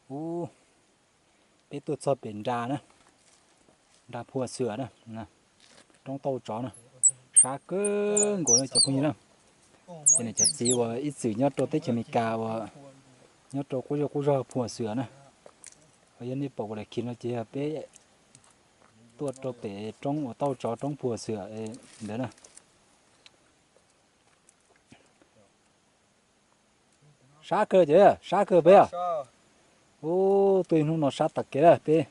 Ub, peb tuaj txog pem nra na, nra Phua Xwm na, roob tauj tsov na, sab kawg nkaus na cov phooj ywg na. Ces nws cov txiv uas ib txwm nyob rau teb chaws Amelikas uas nyob rau qub zej qub zog Phua Xwm na. Yog nej pom kuv daim khiv no ces yog peb tuaj rau pem roob uas tauj tsov roob Phua Xwm ntawd na. Sab kawg ces sab kawg peb. Ub, tuaj ib hnub no sab tas kev lawm peb.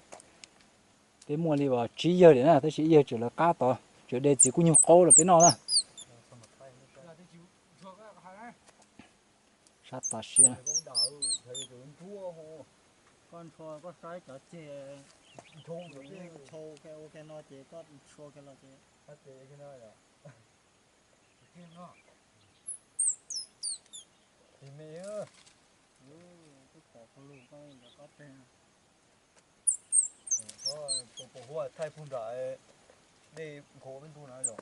Peb muaj li uas tsib yawg li na tab sis ib yawg tseem lawv qab tod, tseem de txiv kuj nyuj qaub los peb noj na. Sab tas siab. Koj ntshua koj saib cov ceg, ntshau ua ke no ces koj ntshua ke los ces. Twb pom koj lus koj ntawd koj teg. Pos huab thaij pug nram dej nkhaus peb ntug na yom.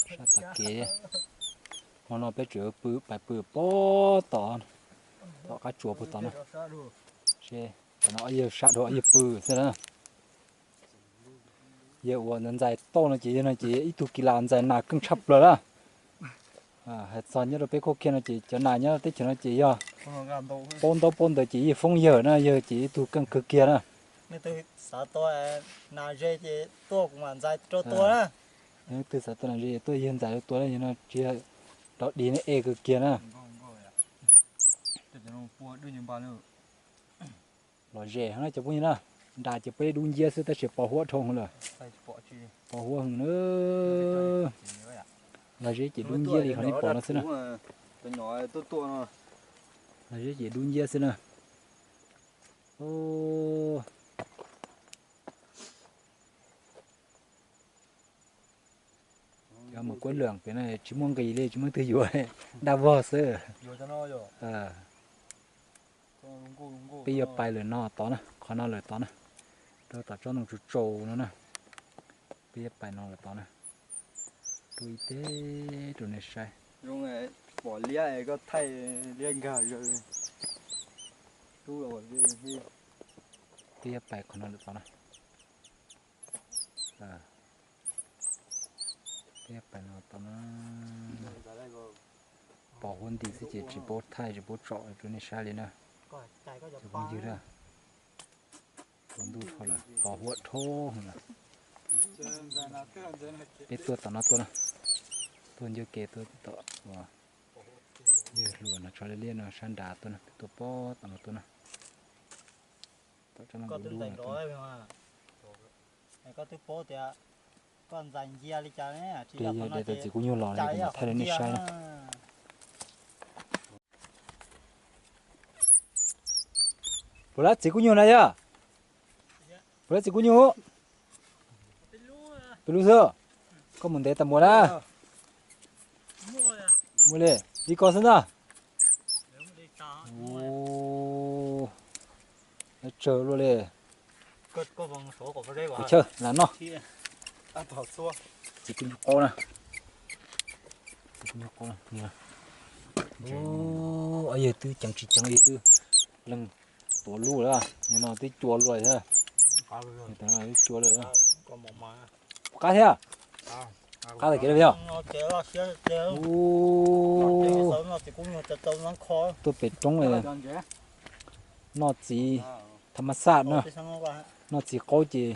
Sab tag kev, hmo no peb tseem pw pais pw pem tod, tom qab tsuas pem tod na. Seb, no ob yawg sab dhau ob yawg pw xwb na. Yawg ua ntxais tauj no ces yawg no ces ib tug kis las ntxais nas keej tshaj plaws na. Hais txog nyob rau peb khub kiag no ces cov nas nyob teb chaws no ces yog paub ntaub paub ntawv ces yeej foob yawg na, yawg ces ib tug keej kawg kiag na. Xav tau nas ze ces tuaj kuv mam ntxais rau tua na. Leej twg xav tau nas ze tuaj yawg ntxais rau tua na, yawg no tsis yog rov dig ne, e kawg kiag na. Los ze heev na cov phooj ywg na, nra ces peb dub nciab xwb tab sis pos huab dhau heev lawm. Pos huab heev na. Los ze ces dub nciab li qhov nej pom no xwb na. Los ze ces dub nciab xwb na. Cov mus kuab lwm pem no tsis muaj nqis li, tsis muaj leej twg yuav, daj vog xwb. Peb yuav pais lawm no tod na, qhov no lawm tod na, rau tom tsob ntoo tsaus tsaus no na. Peb yuav pais no lawm tod na, rau ib teb rau nej saib. Pom liab es koj thaij liab nkag zaws. Peb yuav pais qhov no lawm tod na. Peb pais no tod na. Pos huab nti xwb ces tsis paub thaij tsis paub tsom rau nej saib li na. Cov phooj ywg na, tsaus ntuj dhau lawm, pos huab dhau lawm. Peb tuaj tom no tuaj na, tuaj ncauj ke tuaj tom uas yawg hluas no tso liab liab no sab nrad tuaj na, peb tuaj pem tom no tuaj na. Tom tsob ntoo dub dub no tuaj. Koj twb paub tias koj ntxais ncia li cas ne. Peb yog de tau txiv kuj nyuj los li kuv mam thaij rau nej saib na. Puas lab txiv kuj nyuj na yog? Puas lab txiv kuj nyuj? Peb lub xwb. Koj mus ntev tas npaum na. Muaj li, li ko xwb ntag. Tsawg luaj li. Kuv chawj lam noj. Txiv kuj nyuj qaub na. Txiv kuj nyuj qaub na. Ob yawg twb ceev tsis ceev li twb leeg tuav lub lawm, nim no twb cua luaj thiab. Twb cua lawm. Qab thiab. Qab tag kev lawm thiab. Tuaj pem roob noj txiv tha ma xaj na, noj txiv qaub ces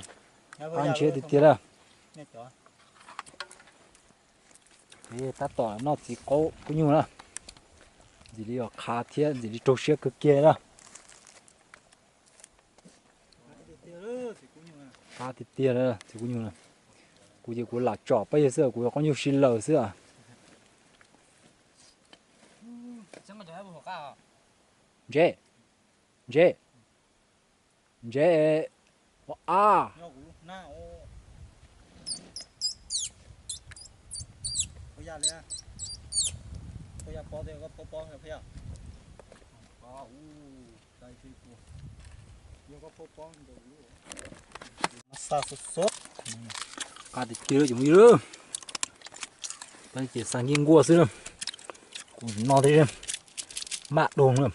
qab ntshiab tiag tiag lawm. Peb tab tom noj txiv qaub kuj nyuj na, ntxim li os qhav thiab ntxim li raug siab kawg kiag na. Qab tiag tiag txiv kuj nyuj na. Kuv ces kuv lam tsom pab yawg xwb, kuv yog qaub nyuj si laws xwb. Ntse, ntse, ntse, ua a. Xa xov xov, qab tiag tiag cov phooj ywg, tab sis ces xa nkij nkuaj xwb, kuv no thiab, maj doog na.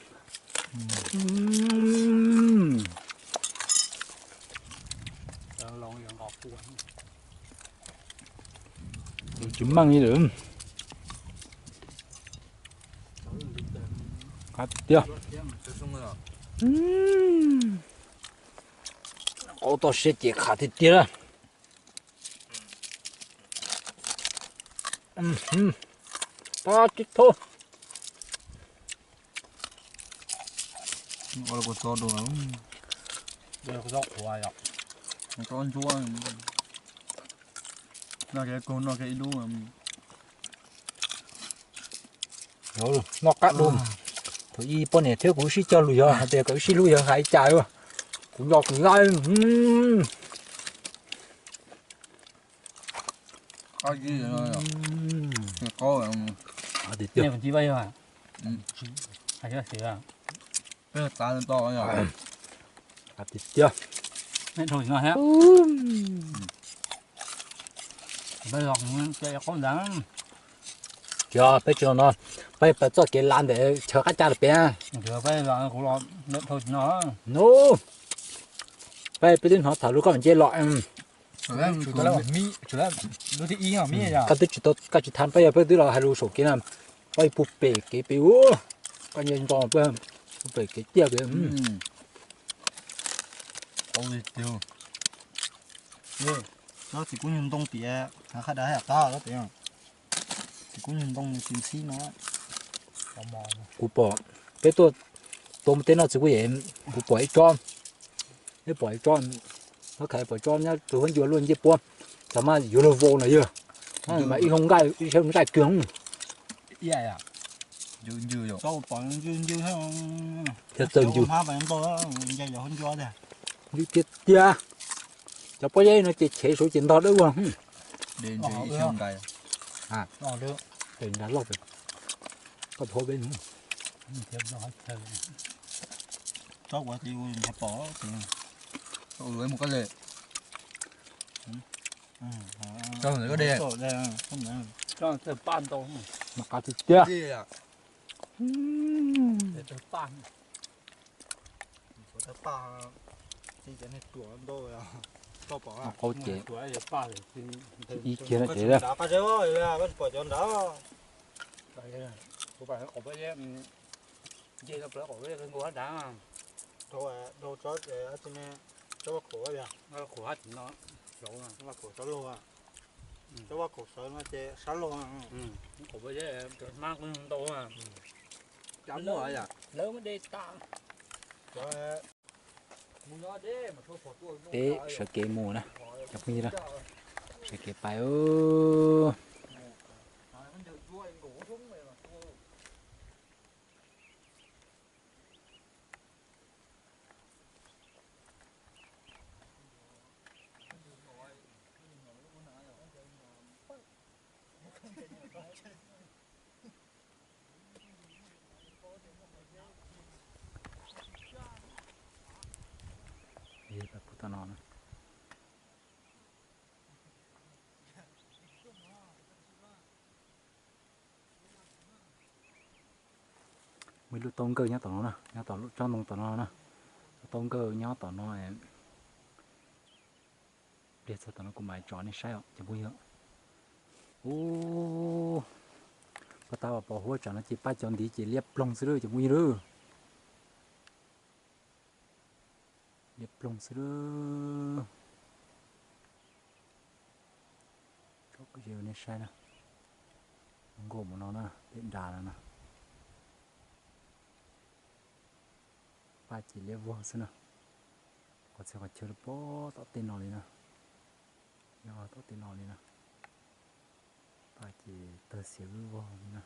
Tsis meej li lawm. Qab tiag tiag. Qaub toj siab ces qab tiag tiag. Pab tib thub. Ua kua txob dua, txob qhuav yom, txob ntsuab, noj kiag kaug noj kiag ib lub. Noj qab dua. Thaum ub poj niam thiab kuv sib cog lus yog hais tias kom wb sib hlub yog hais cas, kuv nco kuv nqa. Tiag tiag. Tiag tiag. Tsis, peb tsis los no, peb pas txoj kev lav ntawm chaw qab caj lawm peb. Peb, peb twb hnov tham lus koj mam nce los. Koj twb tsis tau, koj tsis tham peb, yog peb twb los hais lus saum kev na, peb puag pem kev pem ub, koj nce nto peb puag pem kev ciaj pem. Txiv kub nyuag ntoo tias, qab da qab, txiv kub nyuag ntoo tsis ntxhib no. Kuv pom peb tuaj tua mus teb no txiv kub yem, kuv pom ib tsob, peb pom ib tsob, peb pom tsob nyob rau huab ncua luaj ncej puab, txawm mas yuav luag vau no yog, mas ib hlo nqaij, ib hlo nqaij kiag. Thiab txawj ncw. Ncw tiag tiag. Cov pob zeb no ces chev saud ces ntog dawb vog. Tes nrad loj pem, koj thov peb. Mas qab tiag tiag. Qaub ces ib kiag no ces. Lawv muab de tas. Peb sawv kev mus na, cov phooj ywg na, sawv kev pais. Tom no na. Muaj ib lub taub nkawj nyob tom no na, nyob tom lub tsob ntoo tom no na. Lub taub nkawj nyob tom no. Pliag txog tom no kuv mam tso nej saib os cov phooj ywg. Ub, paj tab pos huab tsam no ces paj cov ntiv ces liab ploog xwb lawm cov phooj ywg lawm. Liab ploog xwb lawm. Tso kuv ze nej saib na. Nkauj mus no na, pem nrad no na. Paj ces liab vog xwb na. Qhov txhia qhov chaw lawm pem tom tej no li na. Nyob tom tej no li na. Paj ces tawg xiav vog li na.